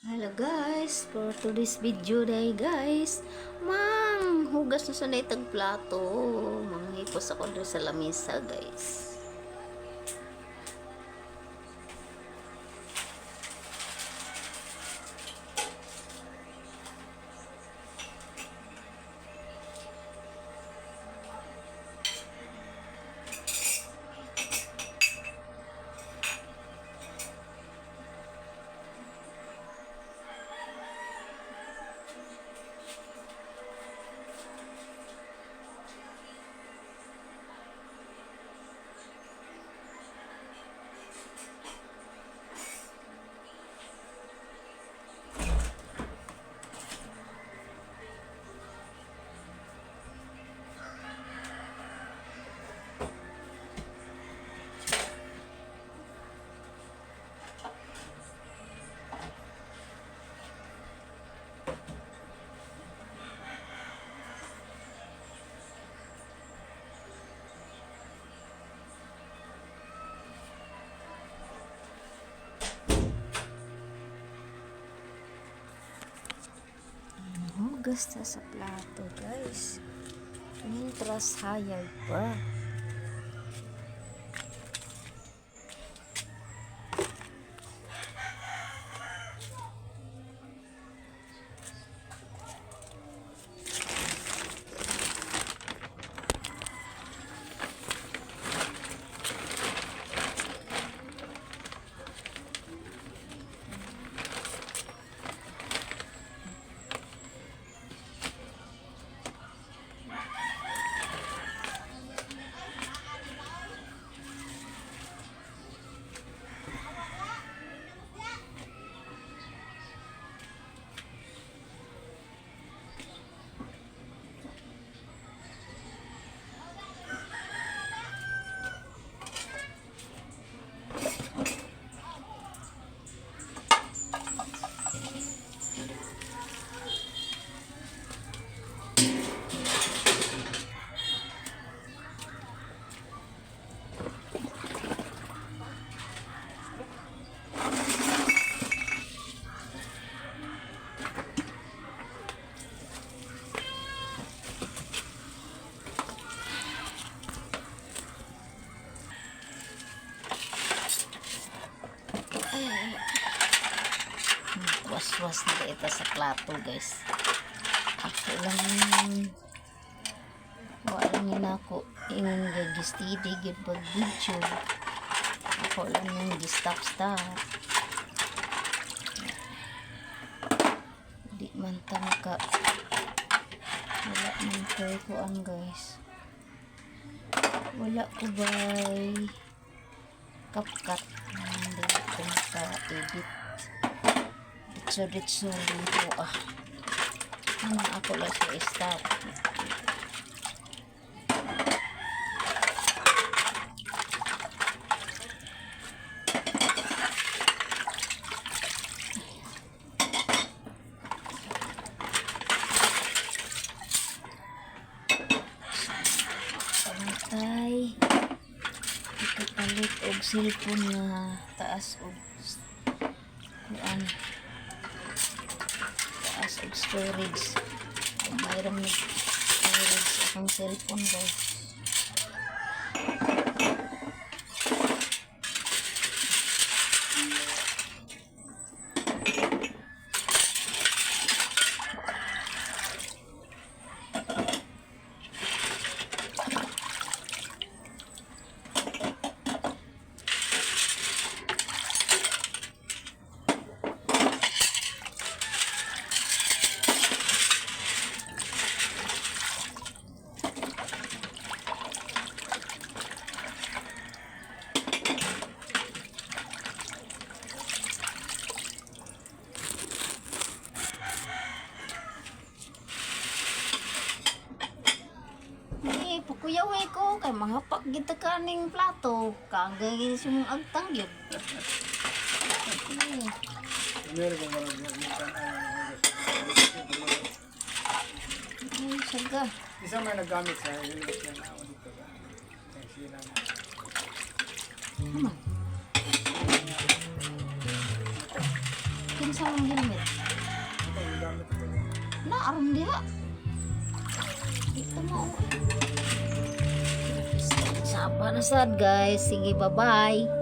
Hello guys, for today's video day guys, mang hugas na sa tag plato. Manghipos ako diri sa lamisa, guys. Hugas na sa plato, guys. Mientras hayag pa. Was-was na ito sa plato, guys. Ako lang, wala ni nako ingon nga gi-steady gyud pag video. Ako lang yung gi-stop stop. Di man ta maka, wala man koy kuan, guys. Wala ko by CapCut. Hindi ko maka-edit. Ditso-ditso lang ko ah. Ano, ako lang sa stop. Pantay. Ikapalit og cellphone nga taas og kuan, taas og storage. Mayroong nag storage akong cellphone, guys. Eh, pakuyaw eh ko kay mahapak kita kaning plato. Kagay sa mong agtang yun. Eh, Meron ko marag minsan ay ay, saga. isa may naggamit sa hilot yan ako dito sa sila na. Naman. Asa mong helmet? Ito, gamit ko. Na, aron diha. Dito mo. Saba na sad, guys. Sige, bye-bye.